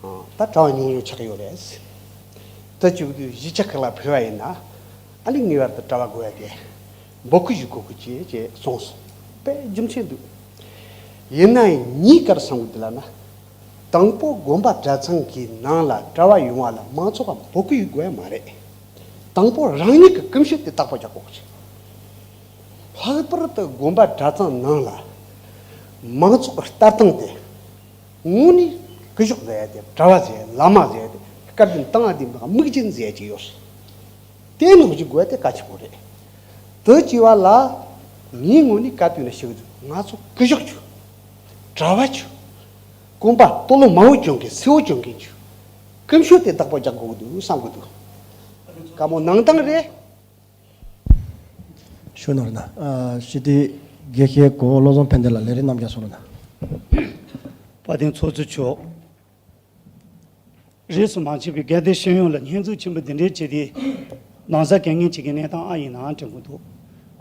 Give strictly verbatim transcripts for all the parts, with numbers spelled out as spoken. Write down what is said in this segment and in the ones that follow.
ད་གྲྭ་བ་ཉུང་ཉུང་ཆགས་ཡོད་རེད། ད་ཅིག་དུས་གཞིས་ཆགས་ཁག་ལ་ཕེབས་པ་ཡིན་ན་ཨ་ནི་ངེས་པར་དུ་གྲྭ་བ་དགོས་ཡ་དེ་འབོད་སྐུལ་ཞིག་དགོས་ཀྱི་ཅེས་ཅེས་གསུངས་སོང་། དཔེ་རྒྱུ་མཚན་འདུག་ཡིན་ན་ཡང་ངའི་བཀའ་བསམ་གི་འདུག་ལབ་ན། དང་པོ་དགོན་པ་གྲྭ་ཚང་གི་ནང་ལ་གྲྭ་བ་ཡོང་བ་ལ་མང་ཚོགས་ཀ་འབོད་སྐུལ་དགོས་ཡ་མ་རེད། དང་པོ་རང་ཉིད་ཀྱི་ཀུན་སྤྱོད་དེ་བདག་པོ་རྒྱག་དགོས་ཀྱི། ལྷག་པར་དུ་དགོན་པ་གྲྭ་ཚང་ནང་ལ་མང་ཚོགས་ཀྱི་ལྟ་སྟངས་དེ། དངོས་གནས་སྐུ་ཞབས་ཟེར་ཡ་དེ་གྲྭ་བ་ཟེར་བླ་མ་ཟེར་ཡ་དེ་བཀའ་དྲིན་བཏང་བ་དེ་མིག་རྒྱན་ཟེར་ཡ་ཅིག་ཡོད། དེ་ནང་བཞིན་དགོས་ཡ་དེ་གལ་ཆེན་པོ་རེད། དེ་བྱས་པ་ལ་ངའི་ངོས་ནས་བཀའ་བཏོན་ནས་ཞུ་གི་འདུག་ང་ཚོ་སྐུ་ཞབས་ཆུ། གྲྭ་བ་ཆུ། དགོན་པ་སྟོད་ལུང་མང་བོ་སྐྱོང་མཁན་སེར་བོ་སྐྱོང་མཁན་ཆུ། ཀུན་སྤྱོད་དེ་བདག་པོ་རྒྱག་དགོས་ཀྱི་འདུག་བསམ་གྱི་འདུག་བཀའ་མོལ་གནང་སྟངས་རེད། ཞུ་ནོར་ན། ཨ་ཞི་བདེའི་དགེ་བཤེས་གོ་བོ་བློ་བཟང་ཕན་བདེ་ལགས་ལས་རིམ་རྣམ་རྒྱལ་སོང་ན། དཔལ་ལྡན་ཚོགས་གཙོ་མཆོག་རིས་སུ་མ་ཆད་པའི་དགེ་ལྡན་ཤེས་ཡོན་ལ་སྙིང་བརྩེ་ཆེན་པོ་འདི་འདྲའི་བྱེད་དེ། ནང་གསར་གལ་ངན་ཅིག་གི་གནས་སྟངས་ཨ་ཡིན་ནའང་དྲན་གྱི་འདུག་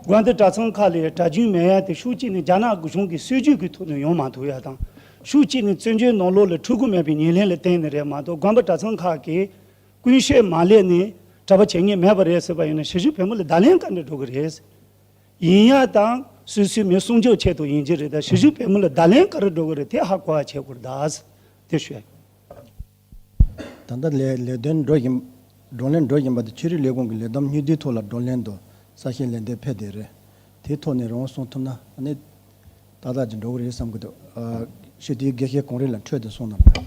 དགོན་སྡེ་གྲྭ་ཚང་ཁག་ལས་གྲྭ་རྒྱུན་མེད་ཡ་དེ་ཕྱོགས་གཅིག་ནས་རྒྱ་ནག་གཞུང་གི་སྲིད་ཇུས་ཀྱི་ཐོག་ནས་ཡོང་མ་ཐུབ་ཡ་དང་། ཕྱོགས་གཅིག་ནས་བཙན་བྱོལ་ནང་ལོགས་ལ་འཁྲུལ་སྒོ་མེད་པའི་ཉེར་ལེན་ལ་བརྟེན་ནས་རེད་མ་གཏོགས་དགོན་པ་གྲྭ་ཚང་ཁག་གིས། ཀུན་ཤེས་མ་ལས་ནས་གྲྭ་པ་བྱེད་ངེས་མེད་པ་རེད་ཟེར་བ་ཡིན་ན་ཞི་བྱེད་བོད་མི་ལ་བརྡ་ལན་ག་འདྲ་འགྲོ་གི་རེད། ཡིན་ཡ་དང་སོ་སོའི་མི་སྲུང་སྐྱོབ་ཆེད་དུ་ཡིན་གྱི་རེད་ད་ཞི་བྱེད་བོད་མི་ལ་བརྡ་ལན་ག་རེ་འགྲོ་གི་རེད་དེ་ཧ་གོ་བ་བྱེད་དགོས་རེད་ད། དེ་ཞུ་ཡ་ཡིན། ད་ལྟ་ལས་ལས་དོན་འགྲོ་བཞིན་བགྲོ་གླེང་འགྲོ་བཞིན་པ་དེ་ཆོས་རིག་ལས་ཁུངས་ཀྱི་ལས་བསྡོམས་སྙིང་བསྡུས་ཐོག་ལ་བགྲོ་གླེང་དུ་གསལ་བཤད་ལན་འདེབས་ཕེབས་བསྡད་རེད། དེའི་ཐོག་ནས་རང་དབང་གསུང་ཐུབ་ན་ཨ་ནི་ཏག་ཏག་ཅིག་འགྲོ་གི་རེད་བསམ་གྱི་འདུག་ཨ་ཞི་བདེའི་དགེ་བཤེས་གངས་རི་ལགས་འཕྲོས་ཏེ་གསུངས་གནང་དང་།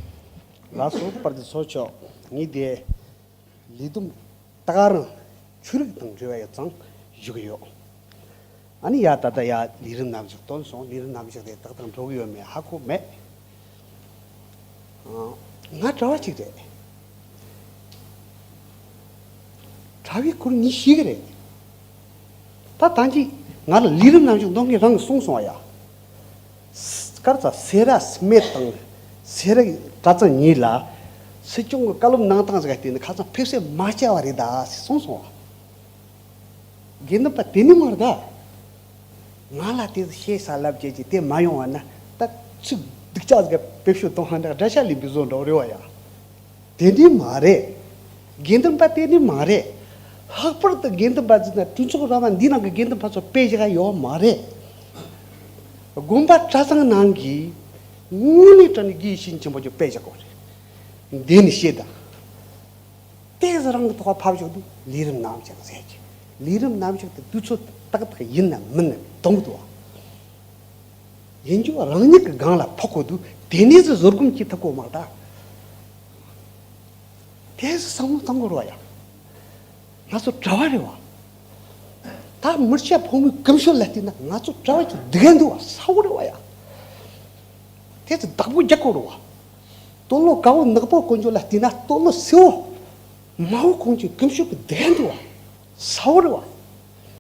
ལགས་སོ། དཔལ་ལྡན་ཚོགས་གཙོ་མཆོག་ངས་དེ་ལས་བསྡོམས་ད་ག་རང་ཆོས་རིག་དང་འབྲེལ་བ་ཡོད་ཙང་ཞུ་གི་ཡོད། ཨ་ནི་ཡ་ད་ལྟ་ཡ་ལས་རིམ་རྣམ་གཞག་བཏོན་སོང་། ལས་རིམ་རྣམ་གཞག་དེ་ཏག་ཏག་འགྲོ་གི་ཡོད་མེད་ཧ་གོ་མེད། ང་གྲྭ་བ་གཅིག་རེད། གྲྭ་བའི་སྐོར་ངས་ཤེས་ཀྱི་རེད། ད་ཐེངས་གཅིག་ང་ལ་ལས་རིམ་རྣམ་གཞག་འདོན་མཁན་རང་གིས་གསུངས་སོང་བ་ཡ། སྐར་ཚ་སེ་ར་སྨད་དང་སེ་ར་གྲྭ་ཚང་གཉིས་ལ་སྲིད་སྐྱོང་གི་བཀའ་སློབ་གནང་སྟངས་ཟིག་བལྟས་ནས་ཁ་སང་ཕེབས་སེ་མ་བྱ་བ་རེད་ད་ཟེར་གསུངས་སོང་བ། དགེ་འདུན་པ་དེ་ནི་མ་རེད་ད། ང་ལ་དེ་ཤེས་ས་ལབ་བྱས་ཀྱི་དེ་མ་ཡོང་བ་ན་ད་ཚིག་སྡུག་ཅག་ཟིག་ག་བེད་སྤྱོད་གཏོང་ཧ་འདྲ་དགྲ་ཤ་ལེན་པའི་བཟོ་འདྲ་རེད་བ་ཡ། དེ་འདྲའི་མ་རེད། དགེ་འདུན་པ་དེ་འདྲའི་མ་རེད། ལྷག་པར་དུ་དགེ་འདུན་པ་ཟེར་ན་གྲོས་ཚོགས་ར་བ་འདི་ནང་གི་དགེ་འདུན་པ་ཚོ་དཔེ་ཞིག་ཡོད་མ་རེད། དགོན་པ་གྲྭ་ཚང་ནང་གི་དངོས་གནས་དྲང་གནས་དགེ་བའི་བཤེས་གཉེན་ཆེན་པོ་ཚོ་དཔེ་ཞིག་གོ་རེད། འདི་ནི་ཤེས་དང་། ཏོག་ཙམ་རང་གི་ཐོག་ཕབ་ཞོག་དུས་ལས་རིམ་རྣམ་གཞག་ཟེར་གྱི། ལས་རིམ་རྣམ་གཞག་དེ་དུས་ཚོད་ཏག་ཏག་ཡིན་ནམ་མིན་ནམ་གཏོང་གི་འདུག་བ། ཡིན་རྒྱུ་རང་ཉིད་ཀྱི་སྒང་ལ་ཕོག་དགོས་དུས་དེ་ནས་ཟི་བཟོད་སྒོམ་གྱིས་ཐུབ་གོ་མ་རེད་ད། དེ་ཟི་བསམ་བློ་བཏང་དགོས་རེད་བ་ཡ། ང་ཚོ་གྲྭ་བ་རེད་བ། ད་མི་སྐྱ་ཕོ་མོའི་ཀུན་སྤྱོད་ལ་བལྟས་ན་ང་ཚོ་གྲྭ་བ་ཅིག་སྡུག་ག་འདུག་བ་གསལ་བོ་རེད་བ་ཡ། དེ་ཚོ་བདག་པོ་རྒྱག་དགོས་རེད་བ། སྟོད་ལུང་དཀར་བོ་ནག་པོ་དཀོན་མཆོག་ལ་བལྟས་ན་སྟོད་ལུང་སེར་བོ། མ་འོངས་གོང་གི་ཀུན་སྤྱོད་ཀྱི་སྡུག་ག་འདུག་བ། གསལ་བོ་རེད་བ།